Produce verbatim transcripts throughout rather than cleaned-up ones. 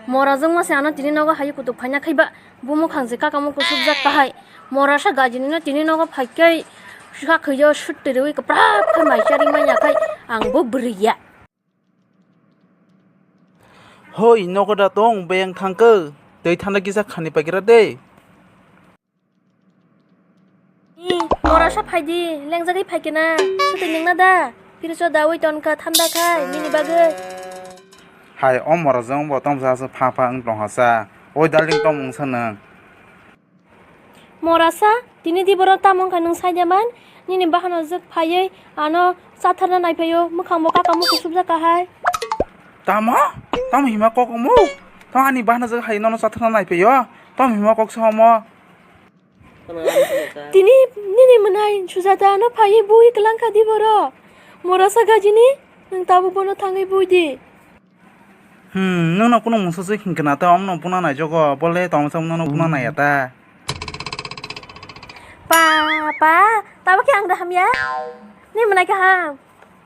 Mora jwngma se ano tini nogo hai kutuk phaina khai ba, bumo khangse kaka mo kusuk jak kahai. Mora sa gajini no tini nogo phai kai, sa khaiyo sut twi rwi kwprap khai mai chari manya khai, ang bo bwrwi ya. Hoi, nogo da tong, beng thangkhe, tei thanda kisa khani pagira de. Ni, mora sa phai di, lengjagwi phai kena, suti nengna da, pirso dawi tonkha thanda khai, nini bagwi. Hai, o mora jwng bo tong sa sa pha pha wng tong ha sa, oi darling tong wng sa nang. Mora sa, tini di boro tamo wngkha nwng sai da man, nini bahano jwk phaiwi ano chatharna nai phaio, mwkhang bo kaka mo kusuk jak kahai. Tamo? Tamo hima kok omo? Tamo ani bahano jwk hai nono chatharna nai phaio, tamo hima kok sa omo? Tini nini mwnai Sujata ano phaiwi bui kwlangkha di boro. Mora sa gajini, nwng tabuk bono thangwi bui di. Hmm, nwngno kuno mungsa se hinkhe na ta omno puna naijogo, bole tongsa nono puna naiya ta. Pa, pa, tabuk khe ang da hamya? Ni mwnai kaham?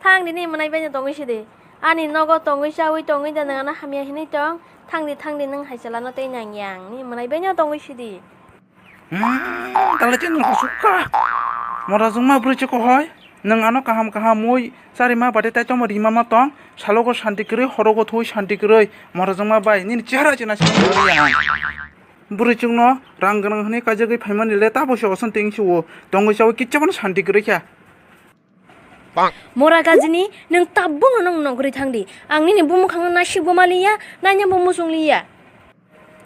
Thang di ni mwnai bai no tongwi sidi. Ani nogo tongwi chawi tongwi da nwng ano hamya hinwi tong. Thang di, thang di nwng hai chalano tei nang yang. Ni mwnai bai no tongwi sidi. Hmm, tala chini kusukha. Mora jwngma bwrwi chwkho hoi. Nwng ano kaham kaham mui charima bade tai tongma rima ma tong. Salogo shanti kwrwi, horogo thwi shanti kwrwi. Mora jwngma bai nini chehara china sini kwrwi ang. Bwrwi chwngno rang gwnang hwnwi kaijagwi phaimani le tabo se oson tengsi o. Tongwi chawi kichcha bono shanti kwrwi kha. Mora gajini, nwng tabukno nwng nogri thang di. Ang nini bumukhangno naisik bo maliya, nainabo muchung liya.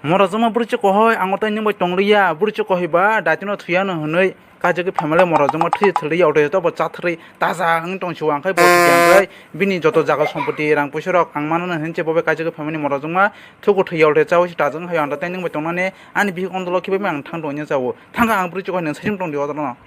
Mora jwngma bwrwi chwkho hoi, ang o tai nwng bai tong liya. Bwrwi chwkho hoi ba, daitino thwiya no hwnwi kaijagwi phaimale mora jwngma thwi thwli ya, oto joto bo chatharwi taja wng tong si o, ang khai bo thwi ang khai bini joto jaga sompoti rang puisa rok ang mano no hwn se bo bai kaijagwi phaimani mora jwngma thuku thwi ya, oto chawi se taja wng hai, ang da tai nwng bai tong nani ani bihik ondolo khibai ang thang tong ya cha o. Thang kha ang bwrwi chwkho hoi nwng saichung tong di o jotono.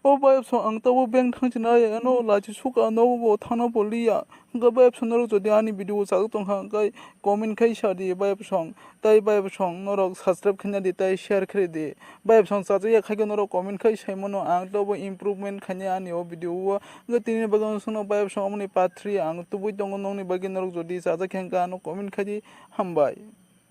O bayapsong ang tabuk beng thangchinai ano lachi suka nogo bo thangna bo liya. Hwnkhe bayapsong norok jodi ani video o chajak tongkha hwnkhe comment khai sa di bayapsong. Tai bayapsong norok subscribe khaina di tai share khairi di. Bayapsong chajak ya khaikhe norok comment khai sai mano ang tabuk improvement khainai ani o video o. Hwnkhe tini bagwi ang songno bayapsong omoni part three ang tubui tongo nokni bagwi norok jodi chajak khe hwnkhe ano comment khai di. Hambai.